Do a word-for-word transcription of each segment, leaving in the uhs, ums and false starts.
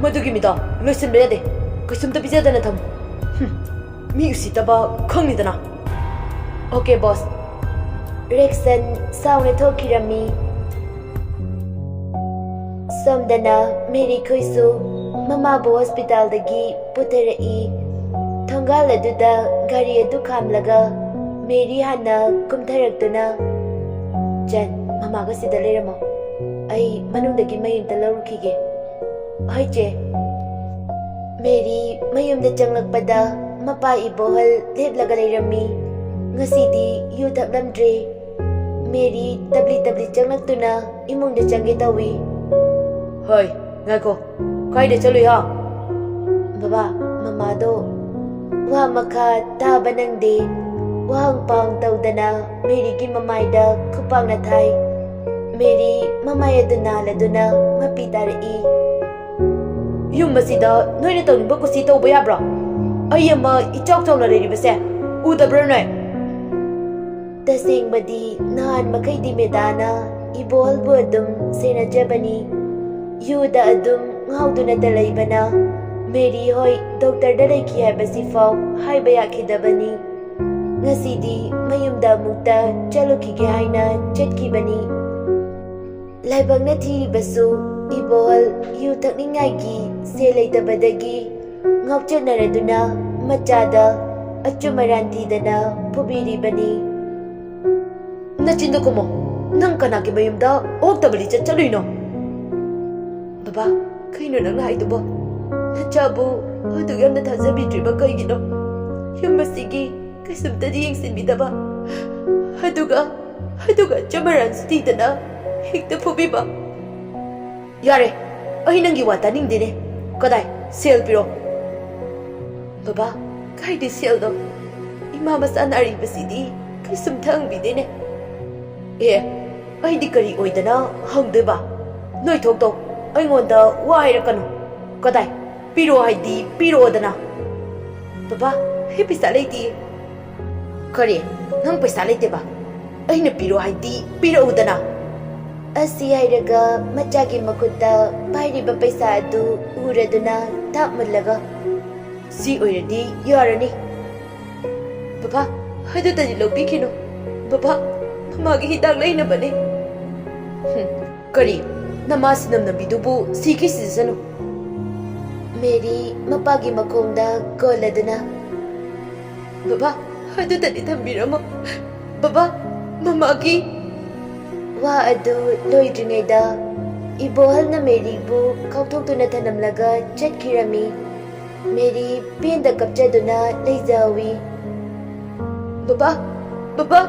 ꯃꯗꯨꯒꯤ ꯃꯤꯗꯣ ꯂꯣꯏꯁꯤꯟꯕ ꯌꯥꯗꯦ꯫ ꯀꯩꯁꯨꯝꯇ ꯄꯤꯖꯗꯅ ꯊꯝꯃꯨ꯫ ꯍꯨꯝ, ꯃꯤ ꯎꯁꯤꯠꯇꯕ ꯈꯪꯅꯤꯗꯅ꯫ ꯑꯣꯀꯦ, ꯕꯣꯁ꯫ ꯔꯦꯛꯁꯟ ꯁꯥꯎꯅ ꯊꯣꯛꯈꯤꯔꯝꯃꯤ꯫ ꯁꯣꯝꯗꯅ ꯃꯦꯔꯤ ꯈꯣꯏꯁꯨ ꯃꯃꯥꯕꯨ ꯍꯣꯁꯄꯤꯇꯥꯜꯗꯒꯤ ꯄꯨꯊꯔꯛꯏ꯫ ꯊꯣꯡꯒꯥꯜ ꯑꯗꯨꯗ ꯒꯥꯔꯤ ꯑꯗꯨ ꯈꯥꯝꯂꯒ ꯃꯦꯔꯤ ꯍꯥꯟꯅ ꯀꯨꯝꯊꯔꯛꯇꯨꯅ, "ꯖꯟ, ꯃꯃꯥꯒ ꯁꯤꯗ ꯂꯩꯔꯝꯃꯣ꯫ ꯑꯩ ꯃꯅꯨꯡꯗꯒꯤ ꯃꯩ ꯑꯝꯇ ꯂꯧꯔꯨꯈꯤꯒꯦ꯫" "ꯍꯣꯏ, ꯆꯦ꯫" ꯃꯦꯔꯤ ꯃꯌꯨꯝꯗ ꯆꯪꯂꯛꯄꯗ ꯃꯄꯥ ꯏꯕꯣꯍꯜ ꯂꯦꯞꯂꯒ ꯂꯩꯔꯝꯃꯤ꯫ ꯉꯁꯤꯗꯤ ꯌꯨ ꯊꯛꯂꯝꯗ꯭ꯔꯦ꯫ ꯃꯦꯔꯤ ꯇꯞꯂꯤ ꯇꯞꯂꯤ ꯆꯪꯂꯛꯇꯨꯅ ꯏꯃꯨꯡꯗ ꯆꯪꯒꯦ ꯇꯧꯏ꯫ "ꯍꯣꯏ, ꯉꯥꯏꯈꯣ꯫ ꯀꯥꯏꯗ ꯆꯠꯂꯨꯏ ꯍꯥ?" "ꯕꯕꯥ, ꯃꯃꯥꯗꯣ꯫" ꯋꯥ ꯃꯈꯥ ꯇꯥꯕ ꯅꯪꯗꯦ꯫ ꯋꯥꯍꯪ ꯄꯥꯎ ꯇꯧꯗꯅ ꯃꯦꯔꯤꯒꯤ ꯃꯃꯥꯏꯗ ꯈꯨꯄꯥꯛꯅ ꯊꯥꯏ꯫ ꯃꯦꯔꯤ ꯃꯃꯥꯏ ꯑꯗꯨ ꯅꯥꯜꯂꯗꯨꯅ ꯃꯄꯤ ꯇꯥꯔꯛꯏ꯫ "ꯌꯨꯝ ꯑꯁꯤꯗ ꯅꯣꯏꯅ ꯇꯧꯅꯤꯡꯕ ꯀꯨꯁꯤ ꯇꯧꯕ ꯌꯥꯕ꯭ꯔꯣ? ꯑꯩ ꯑꯃ ꯏꯆꯥꯎ ꯆꯥꯎꯅ ꯂꯩꯔꯤꯕꯁꯦ ꯎꯗꯕ꯭ꯔꯥ ꯅꯣꯏ?" ꯇꯁꯦꯡꯕꯗꯤ ꯅꯍꯥꯟ ꯃꯈꯩꯗꯤ ꯃꯦꯗꯥꯅ ꯏꯕꯣꯍꯜꯕꯨ ꯑꯗꯨꯝ ꯁꯦꯟꯅꯖꯕꯅꯤ꯫ ꯌꯨꯗ ꯑꯗꯨꯝ ꯉꯥꯎꯗꯨꯅꯇ ꯂꯩꯕꯅ ꯃꯦꯔꯤ ꯍꯣꯏ ꯗꯣꯛꯇꯔꯗ ꯂꯩꯈꯤ ꯍꯥꯏꯕꯁꯤꯐꯥꯎ ꯍꯥꯏꯕ ꯌꯥꯈꯤꯗꯕꯅꯤ꯫ ꯉꯁꯤꯗꯤ ꯃꯌꯨꯝꯗ ꯑꯃꯨꯛꯇ ꯆꯠꯂꯨꯈꯤꯒꯦ ꯍꯥꯏꯅ ꯆꯠꯈꯤꯕꯅꯤ꯫ ꯂꯥꯏꯕꯛꯅ ꯊꯤꯔꯤꯕꯁꯨ ꯏꯕꯣꯍꯜ ꯌꯨ ꯊꯛꯅꯤꯡꯉꯥꯏꯒꯤ ꯁꯦꯜ ꯂꯩꯇꯕꯗꯒꯤ ꯉꯥꯎꯆꯠꯅꯔꯗꯨꯅ ꯃꯆꯥꯗ ꯑꯆꯨꯝ ꯑꯔꯥꯟ ꯊꯤꯗꯅ ꯐꯨꯕꯤꯔꯤꯕꯅꯤ꯫ "ꯅꯆꯤꯟꯗꯣ ꯈꯨꯝꯃꯣ꯫ ꯅꯪ ꯀꯅꯥꯒꯤ ꯃꯌꯨꯝꯗ ꯑꯣꯛꯇꯕ ꯂꯤꯆꯠ ꯆꯠꯂꯨꯏꯅꯣ?" "ꯕꯕꯥ, ꯀꯩꯅꯣ ꯅꯪꯅ ꯍꯥꯏꯗꯨꯕꯣ? ꯅꯆꯥꯕꯨ ꯑꯗꯨꯛ ꯌꯥꯝꯅ ꯊꯥꯖꯕꯤꯗ꯭ꯔꯤꯕ ꯀꯩꯒꯤꯅꯣ? ꯌꯨꯝ ꯑꯁꯤꯒꯤ ꯀꯩꯁꯨꯝꯇꯗꯤ ꯌꯦꯡꯁꯤꯟꯕꯤꯗꯕ꯫ ꯑꯗꯨꯒ, ꯑꯗꯨꯒ ꯑꯆꯨꯝ ꯑꯔꯥꯟꯁꯨ ꯊꯤꯗꯅ ꯍꯦꯛꯇ ꯐꯨꯕꯤꯕ꯫" "ꯌꯥꯔꯦ, ꯑꯩ ꯅꯪꯒꯤ ꯋꯥ ꯇꯥꯅꯤꯡꯗꯦꯅꯦ꯫ ꯀꯗꯥꯏ? ꯁꯦꯜ ꯄꯤꯔꯣ꯫" "ꯕꯕꯥ, ꯀꯥꯏꯗꯦ ꯁꯦꯜꯗꯣ? ꯏꯃꯥ ꯃꯆꯥ ꯅꯥꯔꯤꯕꯁꯤꯗꯤ ꯀꯩꯁꯨꯝꯇ ꯍꯪꯕꯤꯗꯦꯅꯦ꯫" "ꯑꯦ, ꯑꯩꯗꯤ ꯀꯔꯤ ꯑꯣꯏꯗꯅ ꯍꯪꯗꯣꯏꯕ? ꯅꯣꯏ ꯊꯣꯛꯇꯧ꯫ ꯑꯩꯉꯣꯟꯗ ꯋꯥ ꯍꯥꯏꯔꯛꯀꯅꯨ꯫ ꯀꯗꯥꯏ? ꯄꯤꯔꯣ ꯍꯥꯏꯗꯤ ꯄꯤꯔꯣꯗꯅ꯫" "ꯕꯕꯥ, ꯑꯩ ꯄꯩꯁꯥ ꯂꯩꯇꯤꯌꯦ꯫" "ꯀꯔꯤ? ꯅꯪ ꯄꯩꯁꯥ ꯂꯩꯇꯦꯕ? ꯑꯩꯅ ꯄꯤꯔꯣ ꯍꯥꯏꯗꯤ ꯄꯤꯔꯛꯎꯗꯅ꯫" ꯑꯁꯤ ꯍꯥꯏꯔꯒ ꯃꯆꯥꯒꯤ ꯃꯈꯨꯠꯇ ꯄꯥꯏꯔꯤꯕ ꯄꯩꯁꯥ ꯑꯗꯨ ꯎꯔꯗꯨꯅ ꯊꯥꯞ ꯃꯨꯜꯂꯒ, "ꯁꯤ ꯑꯣꯏꯔꯗꯤ ꯌꯥꯔꯅꯤ꯫ ꯕꯕꯥ, ꯑꯗꯨꯗꯗꯤ ꯂꯧꯕꯤꯈꯤꯅꯨ꯫ ꯕꯕꯥ, ꯃꯃꯥꯒꯤ ꯍꯤꯗꯥꯛ ꯂꯩꯅꯕꯅꯦ꯫" "ꯍꯨꯝ, ꯀꯔꯤ? ꯅꯃꯥ ꯁꯤꯅꯝꯅꯕꯤꯗꯨꯕꯨ ꯁꯤꯒꯤ ꯁꯤꯖꯁꯅꯨ꯫" ꯃꯦꯔꯤ ꯃꯄꯥꯒꯤ ꯃꯈꯣꯡꯗ ꯀꯣꯜꯂꯗꯨꯅ, "ꯕꯕꯥ, ꯑꯗꯨꯗꯗꯤ ꯊꯝꯕꯤꯔꯝꯃꯣ꯫ ꯕꯕꯥ, ꯃꯃꯥꯒꯤ꯫" ꯋꯥ ꯑꯗꯨ ꯂꯣꯏꯗ꯭ꯔꯤꯉꯩꯗ ꯏꯕꯣꯍꯜꯅ ꯃꯦꯔꯤꯕꯨ ꯀꯥꯎꯊꯣꯛꯇꯨꯅ ꯊꯅꯝꯂꯒ ꯆꯠꯈꯤꯔꯝꯃꯤ꯫ ꯃꯦꯔꯤ ꯄꯦꯟꯗ ꯀꯞꯆꯗꯨꯅ ꯂꯩꯖꯍꯧꯏ꯫ "ꯕꯕꯥ, ꯕꯕꯥ,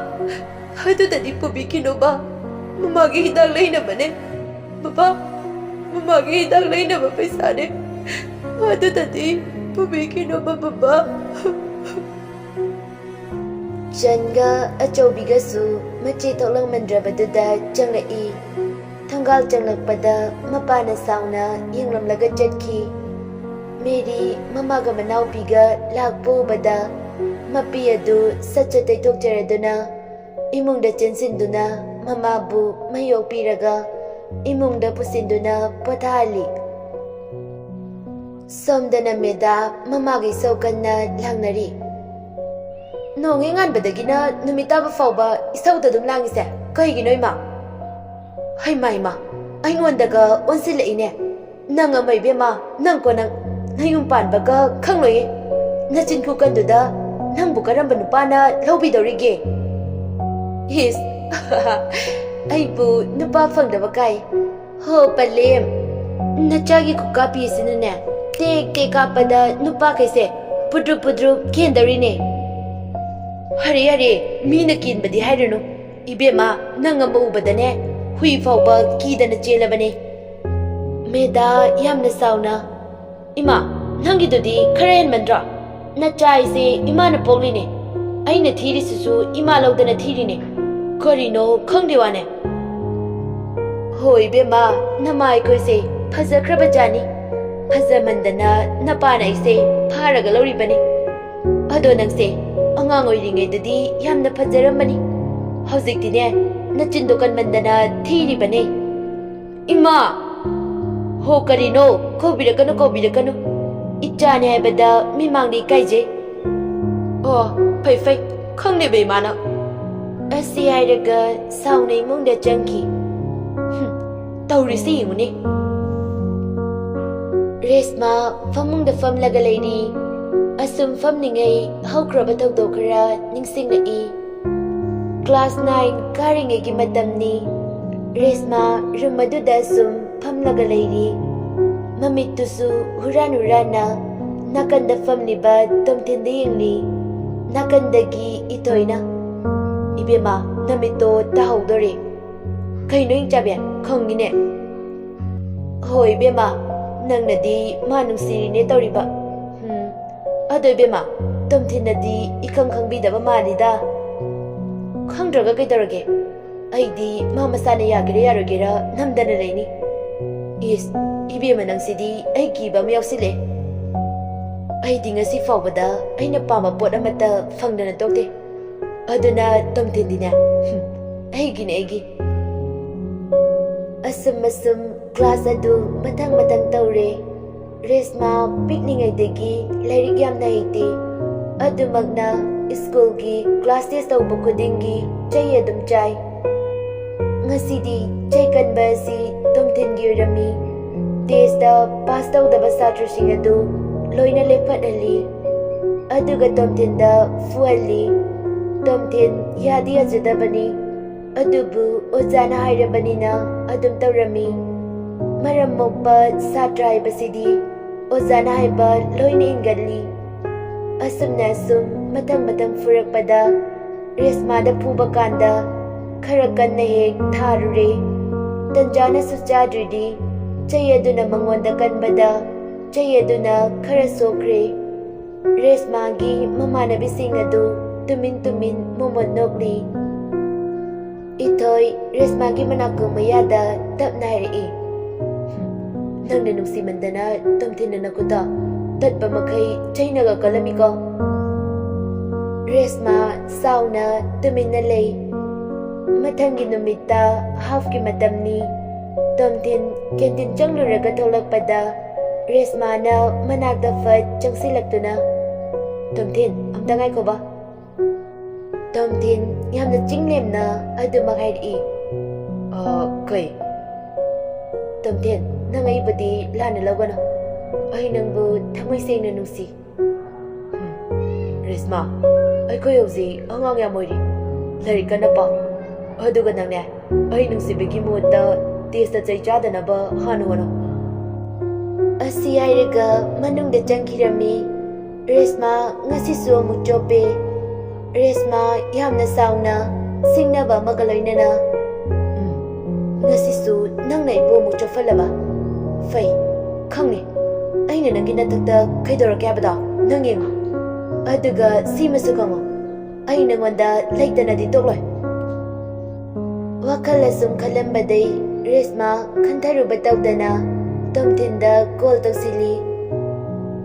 ꯑꯗꯨꯗꯗꯤ ꯄꯨꯕꯤꯈꯤꯅꯨꯕ꯫ ꯃꯃꯥꯒꯤ ꯍꯤꯗꯥꯛ ꯂꯩꯅꯕꯅꯦ꯫ ꯕꯕꯥ, ꯃꯃꯥꯒꯤ ꯍꯤꯗꯥꯛ ꯂꯩꯅꯕ ꯄꯩꯁꯥꯅꯦ꯫ ꯑꯗꯨꯗꯗꯤ ꯄꯨꯕꯤꯈꯤꯅꯨꯕ, ꯕꯕꯥ꯫" ꯆꯟꯒ ꯑꯆꯧꯕꯤꯒꯁꯨ ꯃꯆꯦ ꯊꯣꯛꯂꯛꯃꯟꯗ꯭ꯔꯕꯗꯨꯗ ꯆꯪꯂꯛꯏ꯫ ꯊꯣꯡꯒꯥꯜ ꯆꯪꯂꯛꯄꯗ ꯃꯄꯥꯅ ꯁꯥꯎꯅ ꯌꯦꯡꯂꯝꯂꯒ ꯆꯠꯈꯤ꯫ ꯃꯦꯔꯤ ꯃꯃꯥꯒ ꯃꯅꯥꯎꯄꯤꯒ ꯂꯥꯛꯄ ꯎꯕꯗ ꯃꯄꯤ ꯑꯗꯨ ꯁꯠ ꯁꯠ ꯇꯩꯊꯣꯛꯆꯔꯗꯨꯅ ꯏꯃꯨꯡꯗ ꯆꯦꯟꯁꯤꯟꯗꯨꯅ ꯃꯃꯥꯕꯨ ꯃꯍꯩ ꯑꯣꯛꯄꯤꯔꯒ ꯏꯃꯨꯡꯗ ꯄꯨꯁꯤꯟꯗꯨꯅ ꯄꯣꯊꯥꯍꯜꯂꯤ꯫ ꯁꯣꯝꯗꯅ ꯃꯦꯗꯥ ꯃꯃꯥꯒ ꯏꯁꯧ ꯀꯟꯅ ꯂꯥꯡꯅꯔꯤ꯫ "ꯅꯣꯡ ꯍꯦꯛ ꯉꯥꯟꯕꯗꯒꯤꯅ ꯅꯨꯃꯤꯠ ꯇꯥꯕ ꯐꯥꯎꯕ ꯏꯁꯧꯗ ꯑꯗꯨꯝ ꯂꯥꯡꯉꯤꯁꯦ ꯀꯩꯒꯤꯅꯣ, ꯏꯃꯥ?" "ꯍꯩꯃꯥ, ꯏꯃꯥ, ꯑꯩꯉꯣꯟꯗꯒ ꯑꯣꯟꯁꯤꯜꯂꯛꯏꯅꯦ꯫ ꯅꯪ ꯑꯃ ꯏꯕꯦꯝꯃ, ꯅꯪꯀꯣ ꯅꯪ, ꯅꯌꯨꯝ ꯄꯥꯟꯕꯒ ꯈꯪꯂꯣꯏꯌꯦ꯫ ꯅꯆꯤꯟ ꯈꯨꯀꯟꯗꯨꯗ ꯅꯪꯕꯨ ꯀꯔꯝꯕ ꯅꯨꯄꯥꯅ ꯂꯧꯕꯤꯗꯧꯔꯤꯒꯦ?" "ꯏꯁ, ꯑꯩꯕꯨ ꯅꯨꯄꯥ ꯐꯪꯗꯕ ꯀꯥꯏ꯫ ꯍꯣ ꯄꯂꯦꯝ, ꯅꯆꯥꯒꯤ ꯈꯨꯀꯥꯄꯤꯁꯤꯅꯅꯦ, ꯇꯦꯛ ꯇꯦꯛ ꯀꯥꯞꯄꯗ ꯅꯨꯄꯥꯈꯩꯁꯦ ꯄꯨꯗ꯭ꯔꯨꯞ ꯄꯨꯗ꯭ꯔꯨꯞ ꯀꯦꯟꯗꯧꯔꯤꯅꯦ꯫" "ꯍꯔꯦ ꯍꯔꯦ, ꯃꯤꯅ ꯀꯦꯟꯕꯗꯤ ꯍꯥꯏꯔꯨꯅꯨ꯫ ꯏꯕꯦꯝꯃ, ꯅꯪ ꯑꯃ ꯎꯕꯗꯅꯦ ꯍꯨꯏ ꯐꯥꯎꯕ ꯀꯤꯗꯅ ꯆꯦꯜꯂꯕꯅꯦ꯫" ꯃꯦꯗꯥ ꯌꯥꯝꯅ ꯁꯥꯎꯅ, "ꯏꯃꯥ, ꯅꯪꯒꯤꯗꯨꯗꯤ ꯈꯔ ꯍꯦꯟꯃꯟꯗ꯭ꯔꯣ? ꯅꯆꯥ ꯍꯥꯏꯁꯦ ꯏꯃꯥꯅ ꯄꯣꯛꯂꯤꯅꯦ꯫ ꯑꯩꯅ ꯊꯤꯔꯤꯁꯤꯁꯨ ꯏꯃꯥ ꯂꯧꯗꯅ ꯊꯤꯔꯤꯅꯦ꯫ ꯀꯔꯤꯅꯣ ꯈꯪꯗꯦ ꯋꯥꯅꯦ꯫" "ꯍꯣꯏ ꯏꯕꯦꯝꯃ, ꯅꯃꯥ ꯑꯩꯈꯣꯏꯁꯦ ꯐꯖꯈ꯭ꯔꯕ ꯖꯥꯠꯅꯤ꯫ ꯐꯖꯃꯟꯗꯅ ꯅꯄꯥꯅ ꯑꯩꯁꯦ ꯐꯥꯔꯒ ꯂꯧꯔꯤꯕꯅꯤ꯫ ꯑꯗꯣ ꯅꯪꯁꯦ ꯑꯉꯥꯡ ꯑꯣꯏꯔꯤꯉꯩꯗꯗꯤ ꯌꯥꯝꯅ ꯐꯖꯔꯝꯕꯅꯤ꯫ ꯍꯧꯖꯤꯛꯇꯤꯅꯦ, ꯅꯆꯤꯟꯗꯣ ꯀꯟꯃꯟꯗꯅ ꯊꯤꯔꯤꯕꯅꯦ꯫ ꯏꯃꯥ! ꯍꯣ, ꯀꯔꯤꯅꯣ? ꯀꯧꯕꯤꯔꯛꯀꯅꯨ, ꯀꯧꯕꯤꯔꯛꯀꯅꯨ꯫ ꯏꯆꯥꯅꯦ ꯍꯥꯏꯕꯗ ꯃꯤꯃꯥꯡꯗ ꯏꯀꯥꯏꯖꯩ꯫ ꯑꯣ, ꯐꯩ, ꯐꯩ꯫ ꯈꯪꯂꯦꯕ ꯏꯃꯥꯅ꯫ ꯑꯁꯤ ꯍꯥꯏꯔꯒ ꯁꯥꯎꯅ ꯏꯃꯨꯡꯗ ꯆꯪꯈꯤ꯫ ꯍꯨꯝ, ꯇꯧꯔꯤꯁꯤ ꯌꯦꯡꯉꯨꯅꯦ꯫ ꯔꯦꯁꯃꯥ ꯐꯃꯨꯡꯗ ꯐꯝꯂꯒ ꯂꯩꯔꯤ꯫ ꯑꯁꯨꯝ ꯐꯝꯂꯤꯉꯩ ꯍꯧꯈ꯭ꯔꯕ ꯊꯧꯗꯣꯛ ꯈꯔ ꯅꯤꯡꯁꯤꯡꯂꯛꯏ꯫ ꯀ꯭ꯂꯥꯁ ꯅꯥꯏꯟ ꯀꯥꯔꯤꯉꯩꯒꯤ ꯃꯇꯝꯅꯤ꯫ ꯔꯦꯁꯃꯥ ꯔꯨꯝ ꯑꯗꯨꯗ ꯁꯨꯝ ꯐꯝꯂꯒ ꯂꯩꯔꯤ꯫ ꯃꯃꯤꯠꯇꯨꯁꯨ ꯍꯨꯔꯥꯟ ꯍꯨꯔꯥꯟꯅ ꯅꯥꯀꯟꯗ ꯐꯝꯂꯤꯕ ꯇꯣꯝꯊꯤꯟꯗ ꯌꯦꯡꯂꯤ꯫ ꯅꯥꯀꯟꯗꯒꯤ ꯏꯊꯣꯏꯅ, "ꯏꯕꯦꯝꯃ, ꯅꯃꯤꯠꯇꯣ ꯇꯥꯍꯧꯗꯣꯔꯦ꯫ ꯀꯩꯅꯣ ꯏꯪꯆꯥꯕꯤ? ꯈꯪꯉꯤꯅꯦ꯫ ꯍꯣꯏ ꯏꯕꯦꯝꯃ, ꯅꯪꯅꯗꯤ ꯃꯥ ꯅꯨꯡꯁꯤꯔꯤꯅꯦ ꯇꯧꯔꯤꯕ꯫ ꯎꯝ, ꯑꯗꯣ ꯏꯕꯦꯝꯃ, ꯇꯣꯝꯊꯤꯟꯅꯗꯤ ꯏꯈꯪ ꯈꯪꯕꯤꯗꯕ ꯃꯥꯜꯂꯤꯗ꯫ ꯈꯪꯗ꯭ꯔꯒ ꯀꯩꯗꯧꯔꯒꯦ? ꯑꯩꯗꯤ ꯃꯥ ꯃꯁꯥꯅ ꯌꯥꯒꯦꯔꯥ ꯌꯥꯔꯣꯏꯒꯦꯔꯥ ꯅꯝꯗꯅ ꯂꯩꯅꯤ꯫ ꯏꯁ, ꯏꯕꯦꯝꯃ ꯅꯪꯁꯤꯗꯤ ꯑꯩ ꯀꯤꯕ ꯑꯃ ꯌꯥꯎꯁꯤꯜꯂꯦ꯫ ꯑꯩꯗꯤ ꯉꯁꯤ ꯐꯥꯎꯕꯗ ꯑꯩꯅ ꯄꯥꯝꯕ ꯄꯣꯠ ꯑꯃꯠꯇ ꯐꯪꯗꯅ ꯇꯣꯛꯇꯦ꯫ ꯑꯗꯨꯅ ꯇꯣꯝꯊꯤꯟꯗꯤꯅꯦ, ꯍꯨꯝ, ꯑꯩꯒꯤꯅꯦ, ꯑꯩꯒꯤ꯫" ꯑꯁꯨꯝ ꯑꯁꯨꯝ ꯀ꯭ꯂꯥꯁ ꯑꯗꯨ ꯃꯊꯪ ꯃꯊꯪ ꯇꯧꯔꯦ꯫ ꯔꯦꯁꯃꯥ ꯄꯤꯛꯂꯤꯉꯩꯗꯒꯤ ꯂꯥꯏꯔꯤꯛ ꯌꯥꯝꯅ ꯍꯩꯇꯦ꯫ ꯑꯗꯨꯃꯛꯅ ꯁ꯭ꯀꯨꯜꯒꯤ ꯀ꯭ꯂꯥꯁ ꯇꯦꯁ ꯇꯧꯕ ꯈꯨꯗꯤꯡꯒꯤ ꯆꯩ ꯑꯗꯨꯝ ꯆꯥꯏ꯫ ꯉꯁꯤꯗꯤ ꯆꯩ ꯀꯟꯕ ꯑꯁꯤ ꯇꯣꯝꯊꯤꯟꯒꯤ ꯑꯣꯏꯔꯝꯃꯤ꯫ ꯇꯦꯁꯇ ꯄꯥꯁ ꯇꯧꯗꯕ ꯁꯥꯇ꯭ꯔꯁꯤꯡ ꯑꯗꯨ ꯂꯣꯏꯅ ꯂꯦꯞꯍꯠꯍꯜꯂꯤ꯫ ꯑꯗꯨꯒ ꯇꯣꯝꯊꯤꯟꯗ ꯐꯨꯍꯜꯂꯤ꯫ ꯇꯣꯝꯊꯤꯟ ꯌꯥꯗꯤ ꯌꯥꯖꯗꯕꯅꯤ꯫ ꯑꯗꯨꯕꯨ ꯑꯣꯖꯥꯅ ꯍꯥꯏꯔꯕꯅꯤꯅ ꯑꯗꯨꯝ ꯇꯧꯔꯝꯃꯤ꯫ ꯃꯔꯝ ꯃꯣꯛꯄ ꯁꯥꯇ꯭ꯔ ꯍꯥꯏꯕꯁꯤꯗꯤ ꯑꯣꯖꯥꯅ ꯍꯥꯏꯕ ꯂꯣꯏꯅ ꯏꯟꯒꯜꯂꯤ꯫ ꯑꯁꯨꯝꯅ ꯑꯁꯨꯝ ꯃꯊꯪ ꯃꯊꯪ ꯐꯨꯔꯛꯄꯗ ꯔꯦꯁꯃꯥꯗ ꯐꯨꯕ ꯀꯥꯟꯗ ꯈꯔ ꯀꯟꯅ ꯍꯦꯛ ꯊꯥꯔꯨꯔꯦ꯫ ꯇꯟꯖꯥꯅꯁꯨ ꯆꯥꯗ꯭ꯔꯤꯗꯤ ꯆꯩ ꯑꯗꯨꯅ ꯃꯉꯣꯟꯗ ꯀꯟꯕꯗ ꯆꯩ ꯑꯗꯨꯅ ꯈꯔ ꯁꯣꯛꯈ꯭ꯔꯦ꯫ ꯔꯦꯁꯃꯥꯒꯤ ꯃꯃꯥꯟꯅꯕꯤꯁꯤꯡ ꯑꯗꯨ ꯇꯨꯃꯤꯟ ꯇꯨꯃꯤꯟ ꯃꯣꯃꯣꯟ ꯅꯣꯛꯂꯤ꯫ ꯏꯊꯣꯏ ꯔꯦꯁꯃꯥꯒꯤ ꯃꯅꯥꯀꯣꯡ ꯃꯌꯥꯗ ꯇꯞꯅ ꯍꯥꯏꯔꯛꯏ, "ꯅꯪꯅ ꯅꯨꯡꯁꯤꯃꯟꯗꯅ ꯇꯣꯝꯊꯤꯟꯅ ꯅꯈꯨꯠꯇ ꯇꯠꯄ ꯃꯈꯩ ꯆꯩꯅꯒ ꯀꯜꯂꯝꯃꯤꯀꯣ?" ꯔꯦꯁꯃꯥ ꯁꯥꯎꯅ ꯇꯨꯃꯤꯟꯅ ꯂꯩ꯫ ꯃꯊꯪꯒꯤ ꯅꯨꯃꯤꯠꯇ ꯍꯥꯐꯀꯤ ꯃꯇꯝꯅꯤ꯫ ꯇꯣꯝꯊꯤꯟ ꯀꯦꯟꯇꯤꯟ ꯆꯪꯂꯨꯔꯒ ꯊꯣꯛꯂꯛꯄꯗ ꯔꯦꯁꯃꯥꯅ ꯃꯅꯥꯛꯇ ꯐꯠ ꯆꯪꯁꯤꯜꯂꯛꯇꯨꯅ, "ꯇꯣꯝꯊꯤꯟ, ꯑꯝꯇ ꯉꯥꯏꯈꯣꯕ꯫" ꯇꯣꯝꯊꯤꯟ ꯌꯥꯝꯅ ꯆꯤꯡꯂꯦꯝꯅ ꯑꯗꯨꯃꯛ ꯍꯥꯏꯔꯛꯏ꯫ "ꯑ, ꯀꯩ?" "ꯇꯣꯝꯊꯤꯟ, ꯅꯪ ꯑꯩꯕꯨꯗꯤ ꯂꯥꯟꯅ ꯂꯧꯒꯅꯨ꯫ ꯑꯩ ꯅꯪꯕꯨ ꯊꯃꯣꯏ ꯁꯦꯡꯅ ꯅꯨꯡꯁꯤ꯫" "ꯎꯝ, ꯔꯦꯁꯃꯥ, ꯑꯩꯈꯣꯏ ꯍꯧꯖꯤꯛ ꯑꯉꯥꯡ ꯌꯥꯝ ꯑꯣꯏꯔꯤ꯫ ꯂꯥꯏꯔꯤꯛ ꯀꯟꯅ ꯄꯥꯎ꯫ ꯑꯗꯨꯒ ꯅꯪꯅꯦ, ꯑꯩ ꯅꯨꯡꯁꯤꯕꯒꯤ ꯃꯍꯨꯠꯇ ꯇꯦꯁꯇ ꯆꯩ ꯆꯥꯗꯅꯕ ꯍꯥꯟꯅ ꯍꯣꯠꯅꯧ꯫" ꯑꯁꯤ ꯍꯥꯏꯔꯒ ꯃꯅꯨꯡꯗ ꯆꯪꯈꯤꯔꯝꯃꯤ꯫ ꯔꯦꯁꯃꯥ ꯉꯁꯤꯁꯨ ꯑꯃꯨꯛ ꯆꯣꯞꯄꯦ꯫ ꯔꯦꯁꯃꯥ ꯌꯥꯝꯅ ꯁꯥꯎꯅ ꯁꯤꯡꯅꯕ ꯑꯃꯒ ꯂꯣꯏꯅꯅ, "ꯎꯝ, ꯉꯁꯤꯁꯨ ꯅꯪꯅ ꯑꯩꯕꯨ ꯑꯃꯨꯛ ꯆꯣꯞꯍꯜꯂꯕ? ꯐꯩ, ꯈꯪꯅꯤ꯫ ꯑꯩꯅ ꯅꯪꯒꯤ ꯅꯊꯛꯇ ꯀꯩꯗꯧꯔꯛꯀꯦ ꯍꯥꯏꯕꯗꯣ ꯅꯪ ꯌꯦꯡꯉꯨ꯫ ꯑꯗꯨꯒ ꯁꯤꯃꯁꯨ ꯈꯪꯉꯨ, ꯑꯩ ꯅꯉꯣꯟꯗ ꯂꯩꯇꯅꯗꯤ ꯇꯣꯛꯂꯣꯏ꯫" ꯋꯥꯈꯜ ꯑꯁꯨꯝ ꯈꯜꯂꯝꯕꯗꯩ ꯔꯦꯁꯃꯥ ꯈꯟꯊꯔꯨꯕ ꯇꯧꯗꯅ ꯇꯣꯝꯊꯤꯟꯗ ꯀꯣꯜ ꯇꯧꯁꯤꯜꯂꯤ꯫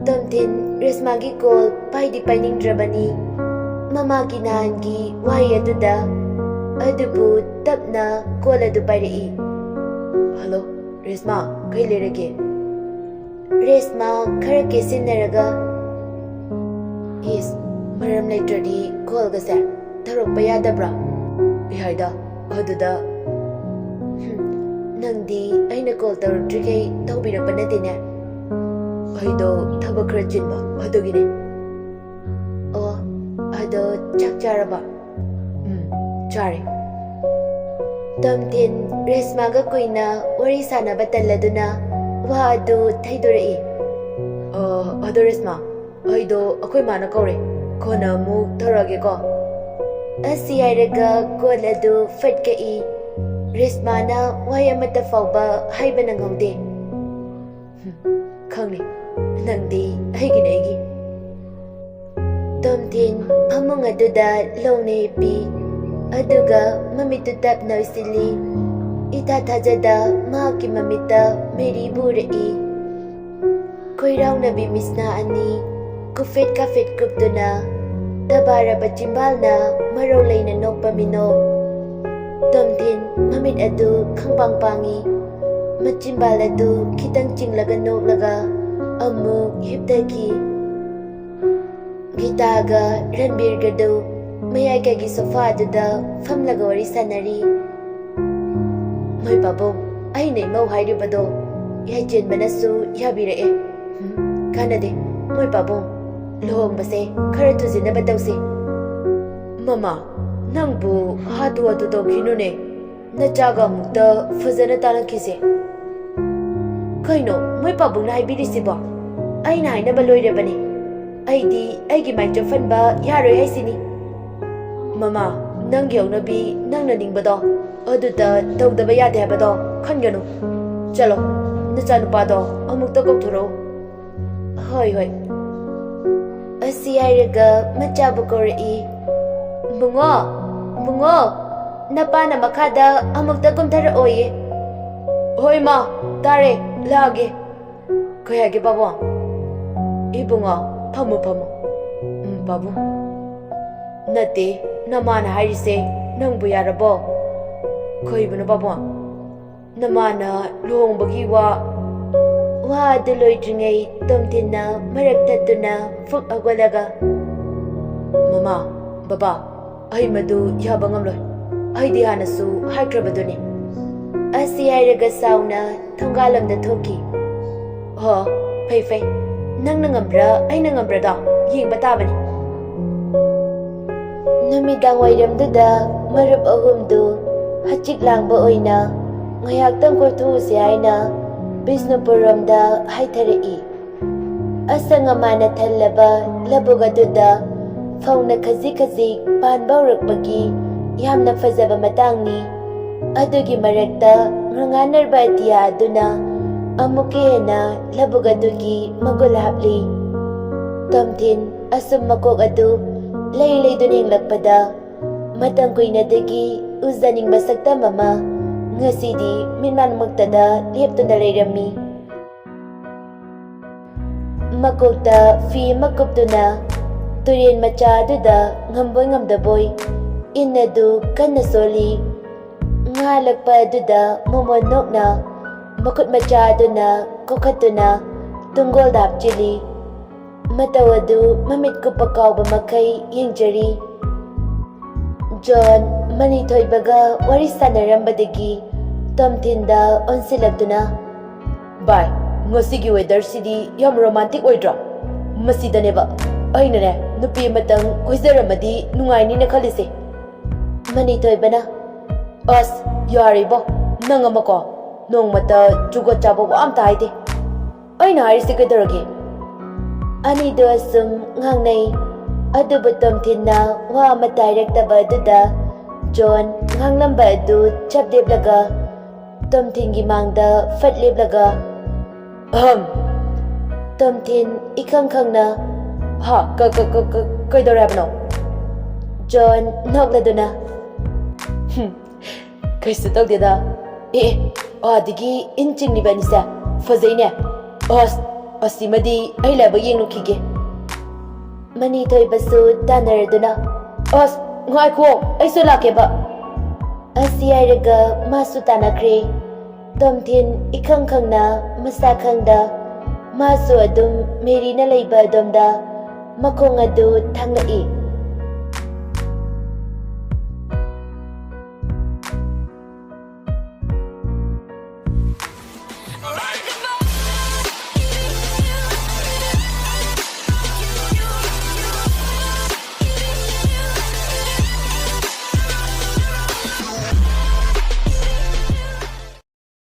ꯇꯣꯝꯊꯤꯟ ꯔꯦꯁꯃꯥꯒꯤ ꯀꯣꯜ ꯄꯥꯏꯗꯤ ꯄꯥꯏꯅꯤꯡꯗ꯭ꯔꯕꯅꯤ꯫ ꯃꯃꯥꯒꯤ ꯅꯍꯥꯟꯒꯤ ꯋꯥꯍꯩ ꯑꯗꯨꯗ꯫ ꯑꯗꯨꯕꯨ ꯇꯞꯅ ꯀꯣꯜ ꯑꯗꯨ ꯄꯥꯏꯔꯛꯏ꯫ "ꯍꯜꯂꯣ, ꯔꯦꯁꯃꯥ, ꯀꯩ ꯂꯩꯔꯒꯦ?" ꯔꯦꯁꯃꯥ ꯈꯔ ꯀꯦꯁꯤꯟꯅꯔꯒ, "ꯏꯁ, ꯃꯔꯝ ꯂꯩꯇ꯭ꯔꯗꯤ ꯀꯣꯜꯒꯁꯦ ꯇꯧꯔꯛꯄ ꯌꯥꯗꯕ꯭ꯔꯥ?" "ꯌꯥꯏꯗ, ꯑꯗꯨꯗ꯫" "ꯍꯨꯝ, ꯅꯪꯗꯤ ꯑꯩꯅ ꯀꯣꯜ ꯇꯧꯔꯛꯇ꯭ꯔꯤꯈꯩ ꯇꯧꯕꯤꯔꯛꯄ ꯅꯠꯇꯦꯅꯦ?" "ꯑꯩꯗꯣ ꯊꯕꯛ ꯈꯔ ꯆꯤꯟꯕ, ꯑꯗꯨꯒꯤꯅꯦ꯫" "ꯑꯣ, ꯑꯗꯣ ꯆꯥꯛ ꯆꯥꯔꯕ?" "ꯎꯝ, ꯆꯥꯔꯦ꯫" ꯇꯣꯝꯊꯤꯟ ꯔꯦꯁꯃꯥꯒ ꯀꯨꯏꯅ ꯋꯥꯔꯤ ꯁꯥꯟꯅꯕ ꯇꯜꯂꯗꯨꯅ ꯋꯥ ꯑꯗꯨ ꯊꯩꯗꯣꯔꯛꯏ꯫ "ꯑ, ꯑꯗꯣ ꯔꯦꯁꯃꯥ, ꯑꯩꯗꯣ ꯑꯩꯈꯣꯏ ꯃꯥꯅ ꯀꯧꯔꯦ꯫ ꯀꯣꯟꯅ ꯑꯃꯨꯛ ꯇꯧꯔꯛꯑꯒꯦꯀꯣ꯫" ꯑꯁꯤ ꯍꯥꯏꯔꯒ ꯀꯣꯜ ꯑꯗꯨ ꯐꯠ ꯀꯛꯏ꯫ ꯔꯦꯁꯃꯥꯅ ꯋꯥꯍꯩ ꯑꯃꯠꯇ ꯐꯥꯎꯕ ꯍꯥꯏꯕ ꯅꯪꯍꯧꯗꯦ꯫ "ꯍꯨꯝ, ꯈꯪꯅꯤ, ꯅꯪꯗꯤ ꯑꯩꯒꯤꯅꯦ, ꯑꯩꯒꯤ꯫" ꯇꯣꯝꯊꯤꯟ ꯐꯃꯨꯡ ꯑꯗꯨꯗ ꯂꯣꯡꯅ ꯍꯤꯞꯄꯤ, ꯑꯗꯨꯒ ꯃꯃꯤꯠꯇꯨ ꯇꯞꯅ ꯎꯏꯁꯤꯜꯂꯤ꯫ ꯏꯊꯥ ꯊꯥꯖꯗ ꯃꯍꯥꯛꯀꯤ ꯃꯃꯤꯠꯇ ꯃꯦꯔꯤꯕꯨ ꯎꯔꯛꯏ꯫ ꯈꯣꯏꯔꯥꯎꯅꯕꯤ ꯃꯤꯠꯁꯅꯥ ꯑꯅꯤ ꯀꯨꯐꯦꯠ ꯀꯥꯐꯦꯠ ꯀꯨꯞꯇꯨꯅ, ꯇꯕꯥꯔꯕ ꯆꯤꯝꯕꯥꯜꯅ ꯃꯔꯧ ꯂꯩꯅ ꯅꯣꯛꯄ ꯃꯤꯅꯣꯛ꯫ ꯑꯗꯨ ꯈꯪꯄꯥꯡ ꯄꯥꯡꯏ꯫ ꯃꯆꯤꯟꯕꯥꯜ ꯑꯗꯨ ꯈꯤꯇꯪ ꯆꯤꯡꯂꯒ ꯅꯣꯛꯂꯒ ꯑꯃꯨꯛ ꯍꯤꯞꯊꯈꯤ꯫ ꯒꯤꯇꯥꯒ ꯔꯟꯕꯤꯔꯒꯗꯨ ꯃꯌꯥꯏꯀꯥꯏꯒꯤ ꯁꯣꯐꯥ ꯑꯗꯨꯗ ꯐꯝꯂꯒ ꯋꯥꯔꯤ ꯁꯥꯟꯅꯔꯤ꯫ ꯃꯣꯏ ꯄꯥꯕꯨꯡ, ꯑꯩꯅ ꯏꯃꯧ ꯍꯥꯏꯔꯤꯕꯗꯣ ꯌꯥꯏꯆꯦꯟꯕꯅꯁꯨ ꯌꯥꯕꯤꯔꯛꯑꯦ꯫ ꯎꯝ, ꯀꯥꯟꯅꯗꯦ꯫ ꯃꯣꯏ ꯄꯥꯕꯨꯡ, ꯂꯨꯍꯣꯡꯕꯁꯦ ꯈꯔ ꯊꯨꯖꯤꯟꯅꯕ ꯇꯧꯁꯤ꯫ ꯃꯃꯥ, ꯅꯪꯕꯨ ꯍꯥꯊꯨ ꯍꯥꯊꯨ ꯇꯧꯈꯤꯅꯨꯅꯦ꯫ ꯅꯆꯥꯒ ꯑꯃꯨꯛꯇ ꯐꯖꯅ ꯇꯥꯟꯅꯈꯤꯁꯦ꯫ ꯀꯩꯅꯣ ꯃꯣꯏ ꯄꯥꯕꯨꯡꯅ ꯍꯥꯏꯕꯤꯔꯤꯁꯤꯕꯣ? ꯑꯩꯅ ꯍꯥꯏꯅꯕ ꯂꯣꯏꯔꯕꯅꯤ꯫ ꯑꯩꯗꯤ ꯑꯩꯒꯤ ꯃꯥꯏ ꯆꯣꯞꯍꯟꯕ ꯌꯥꯔꯣꯏ ꯍꯥꯏꯁꯤꯅꯤ꯫ ꯃꯃꯥ, ꯅꯪꯒꯤ ꯍꯧꯅꯕꯤ ꯅꯪꯅ ꯅꯤꯡꯕꯗꯣ ꯑꯗꯨꯗ ꯇꯧꯗꯕ ꯌꯥꯗꯦ ꯍꯥꯏꯕꯗꯣ ꯈꯟꯒꯅꯨ꯫ ꯆꯠꯂꯣ, ꯅꯆꯥꯅꯨꯄꯥꯗꯣ ꯑꯃꯨꯛꯇ ꯀꯧꯊꯣꯔꯛꯎ꯫ ꯍꯣꯏ, ꯍꯣꯏ꯫ ꯑꯁꯤ ꯍꯥꯏꯔꯒ ꯃꯆꯥꯕꯨ ꯀꯧꯔꯛꯏ꯫ ꯕꯨꯡꯉꯣ, ꯕꯨꯡꯉꯣ, ꯅꯄꯥꯅ ꯃꯈꯥꯗ ꯑꯃꯨꯛꯇ ꯀꯨꯝꯊꯔꯛꯑꯣꯌꯦ꯫ ꯍꯣꯏ ꯃꯥ, ꯇꯥꯔꯦ, ꯂꯥꯛꯑꯒꯦ꯫ ꯀꯩ ꯍꯥꯏꯒꯦ ꯄꯥꯕꯨꯡ? ꯏꯕꯨꯡꯉꯣ, ꯐꯝꯃꯨ, ꯐꯝꯃꯨ꯫ ꯎꯝ, ꯄꯥꯕꯨꯡ꯫ ꯅꯠꯇꯦ, ꯅꯃꯥꯅ ꯍꯥꯏꯔꯤꯁꯦ ꯅꯪꯕꯨ ꯌꯥꯔꯕꯣ? ꯀꯩꯕꯨꯅꯣ ꯄꯥꯕꯨꯡ? ꯅꯃꯥꯅ ꯂꯨꯍꯣꯡꯕꯒꯤ ꯋꯥ? ꯋꯥ ꯑꯗꯨ ꯂꯣꯏꯗ꯭ꯔꯤꯉꯩ ꯇꯣꯝꯊꯤꯟꯅ ꯃꯔꯛ ꯊꯠꯇꯨꯅ ꯐꯨꯛ ꯍꯧꯒꯠꯂꯒ, ꯃꯃꯥ, ꯕꯕꯥ, ꯑꯩ ꯃꯗꯨ ꯌꯥꯕ ꯉꯝꯂꯣꯏ꯫ ꯑꯩꯗꯤ ꯍꯥꯟꯅꯁꯨ ꯍꯥꯏꯈ꯭ꯔꯕꯗꯨꯅꯤ꯫ ꯑꯁꯤ ꯍꯥꯏꯔꯒ ꯁꯥꯎꯅ ꯊꯣꯡꯒꯥꯜꯂꯣꯝꯗ ꯊꯣꯛꯈꯤ꯫ ꯍꯣ, ꯐꯩ ꯐꯩ꯫ ꯅꯪꯅ ꯉꯝꯕ꯭ꯔꯥ ꯑꯩꯅ ꯉꯝꯕ꯭ꯔꯥꯗꯣ ꯌꯦꯡꯕ ꯇꯥꯕꯅꯤ꯫ ꯅꯨꯃꯤꯗꯥꯡ ꯋꯥꯏꯔꯝꯗꯨꯗ ꯃꯔꯨꯞ ꯑꯍꯨꯝꯗꯨ ꯍꯆꯤꯛ ꯂꯥꯡꯕ ꯑꯣꯏꯅ ꯉꯥꯏꯍꯥꯛꯇꯪ ꯀꯣꯏꯊꯣꯛꯎꯁꯤ ꯍꯥꯏꯅ ꯕꯤꯁꯅꯨꯄꯨꯔꯔꯣꯝꯗ ꯍꯥꯏꯊꯔꯛꯏ꯫ ꯑꯁꯪ ꯑꯃꯥꯟꯅ ꯊꯜꯂꯕ ꯂꯧꯕꯨꯛ ꯑꯗꯨꯗ ꯐꯧꯅ ꯈꯖꯤꯛ ꯈꯖꯤꯛ ꯄꯥꯟꯕ ꯍꯧꯔꯛꯄꯒꯤ ꯌꯥꯝꯅ ꯐꯖꯕ ꯃꯇꯥꯡꯅꯤ꯫ ꯑꯗꯨꯒꯤ ꯃꯔꯛꯇ ꯉꯉꯥꯟꯅꯔꯕ ꯑꯇꯤꯌꯥ ꯑꯗꯨꯅ ꯑꯃꯨꯛꯀ ꯍꯦꯟꯅ ꯂꯧꯕꯨꯛ ꯑꯗꯨꯒꯤ ꯃꯒꯨꯟ ꯍꯥꯞꯂꯤ꯫ ꯇꯣꯝꯊꯤꯟ ꯑꯁꯨꯝ ꯃꯀꯣꯛ ꯑꯗꯨ ꯂꯩ ꯂꯩꯗꯨꯅ ꯌꯦꯡꯂꯛꯄꯗ ꯃꯇꯝ ꯀꯨꯏꯅꯗꯒꯤ ꯎꯖꯅꯤꯡꯕ ꯁꯛꯇꯝ ꯑꯃ ꯉꯁꯤꯗꯤ ꯃꯤꯠꯃꯥꯡꯃꯛꯇꯗ ꯂꯦꯞꯇꯨꯅ ꯂꯩꯔꯝꯃꯤ꯫ ꯃꯀꯣꯛꯇ ꯐꯤ ꯑꯃ ꯀꯨꯞꯇꯨꯅ ꯇꯨꯔꯦꯟ ꯃꯆꯥ ꯑꯗꯨꯗ ꯉꯝꯕꯣꯏ ꯉꯝꯗꯕꯣꯏ ꯏꯟ ꯑꯗꯨ ꯀꯟꯅ ꯁꯣꯜꯂꯤ꯫ ꯉꯥꯜꯂꯛꯄ ꯑꯗꯨꯗ ꯃꯣꯃꯣꯟ ꯅꯣꯛꯅ ꯃꯈꯨꯠ ꯃꯆꯥ ꯑꯗꯨꯅ ꯀꯣꯛꯈꯠꯇꯨꯅ ꯇꯨꯡꯒꯣꯜꯗ ꯍꯥꯞꯆꯤꯜꯂꯤ꯫ ꯃꯇꯧ ꯑꯗꯨ ꯃꯃꯤꯠ ꯀꯨꯞꯄ ꯀꯥꯎꯕ ꯃꯈꯩ ꯌꯦꯡꯖꯔꯤ꯫ ꯖꯣꯟ ꯃꯅꯤꯊꯣꯏꯕꯒ ꯋꯥꯔꯤ ꯁꯥꯟꯅꯔꯝꯕꯗꯒꯤ ꯇꯣꯝꯊꯤꯟꯗ ꯑꯣꯟꯁꯤꯜꯂꯛꯇꯨꯅ, "ꯚꯥꯏ, ꯉꯁꯤꯒꯤ ꯋꯦꯗꯔꯁꯤꯗꯤ ꯌꯥꯝ ꯔꯣꯃꯥꯟꯇꯤꯛ ꯑꯣꯏꯗ꯭ꯔꯣ? ꯃꯁꯤꯗꯅꯦꯕ ꯑꯩꯅꯅꯦ ꯅꯨꯄꯤ ꯑꯃꯇꯪ ꯀꯣꯏꯖꯔꯝꯃꯗꯤ ꯅꯨꯡꯉꯥꯏꯅꯤꯅ ꯈꯜꯂꯤꯁꯦ꯫" ꯃꯅꯤꯊꯣꯏꯕꯅ, "ꯑꯁ, ꯌꯥꯔꯦ ꯏꯕꯣ, ꯅꯪ ꯑꯃꯀꯣ, ꯅꯣꯡꯃꯇ ꯖꯨꯒꯣꯠ ꯆꯥꯕ ꯋꯥ ꯑꯝꯇ ꯍꯥꯏꯗꯦ꯫ ꯑꯩꯅ ꯍꯥꯏꯔꯤꯁꯦ ꯀꯩꯗꯧꯔꯒꯦ?" ꯑꯅꯤꯗꯣ ꯑꯁꯨꯝ ꯉꯥꯡꯅꯩ꯫ ꯑꯗꯨꯕꯨ ꯇꯣꯝꯊꯤꯟꯅ ꯋꯥ ꯑꯃꯠꯇ ꯍꯥꯏꯔꯛꯇꯕ ꯑꯗꯨꯗ ꯖꯣꯟ ꯉꯥꯡꯂꯝꯕ ꯑꯗꯨ ꯆꯞ ꯂꯦꯞꯂꯒ ꯇꯣꯝꯊꯤꯟꯒꯤ ꯃꯥꯡꯗ ꯐꯠ ꯂꯦꯞꯂꯒ, "ꯑꯍꯝ!" ꯇꯣꯝꯊꯤꯟ ꯏꯈꯪ ꯈꯪꯅ, "ꯍꯥ, ꯀ-, ꯀ-, ꯀ-, ꯀ-, ꯀꯩꯗꯧꯔꯦ ꯍꯥꯏꯕꯅꯣ?" ꯖꯣꯟ ꯅꯣꯛꯂꯗꯨꯅ, "ꯍꯨꯝ, ꯀꯩꯁꯨ ꯇꯧꯗꯦꯗ꯫ ꯑꯦ, ꯑꯦ, ꯑꯥꯗꯒꯤ ꯏꯟ ꯆꯤꯡꯂꯤꯕ ꯑꯅꯤꯁꯦ ꯐꯖꯩꯅꯦ꯫ ꯑꯁ, ꯑꯁꯤꯃꯗꯤ ꯑꯩ ꯂꯥꯏꯕꯛ ꯌꯦꯡꯂꯨꯈꯤꯒꯦ꯫" ꯃꯅꯤꯊꯣꯏꯕꯁꯨ ꯇꯥꯟꯅꯔꯗꯨꯅ, "ꯑꯁ, ꯉꯥꯏꯈꯣ, ꯑꯩꯁꯨ ꯂꯥꯛꯀꯦꯕ꯫" ꯑꯁꯤ ꯍꯥꯏꯔꯒ ꯃꯥꯁꯨ ꯇꯥꯟꯅꯈ꯭ꯔꯦ꯫ ꯇꯣꯝꯊꯤꯟ ꯏꯈꯪ ꯈꯪꯅ ꯃꯁꯥ ꯈꯪꯗ ꯃꯥꯁꯨ ꯑꯗꯨꯝ ꯃꯦꯔꯤꯅ ꯂꯩꯕ ꯑꯗꯣꯝꯗ ꯃꯈꯣꯡ ꯑꯗꯨ ꯊꯥꯡꯂꯛꯏ꯫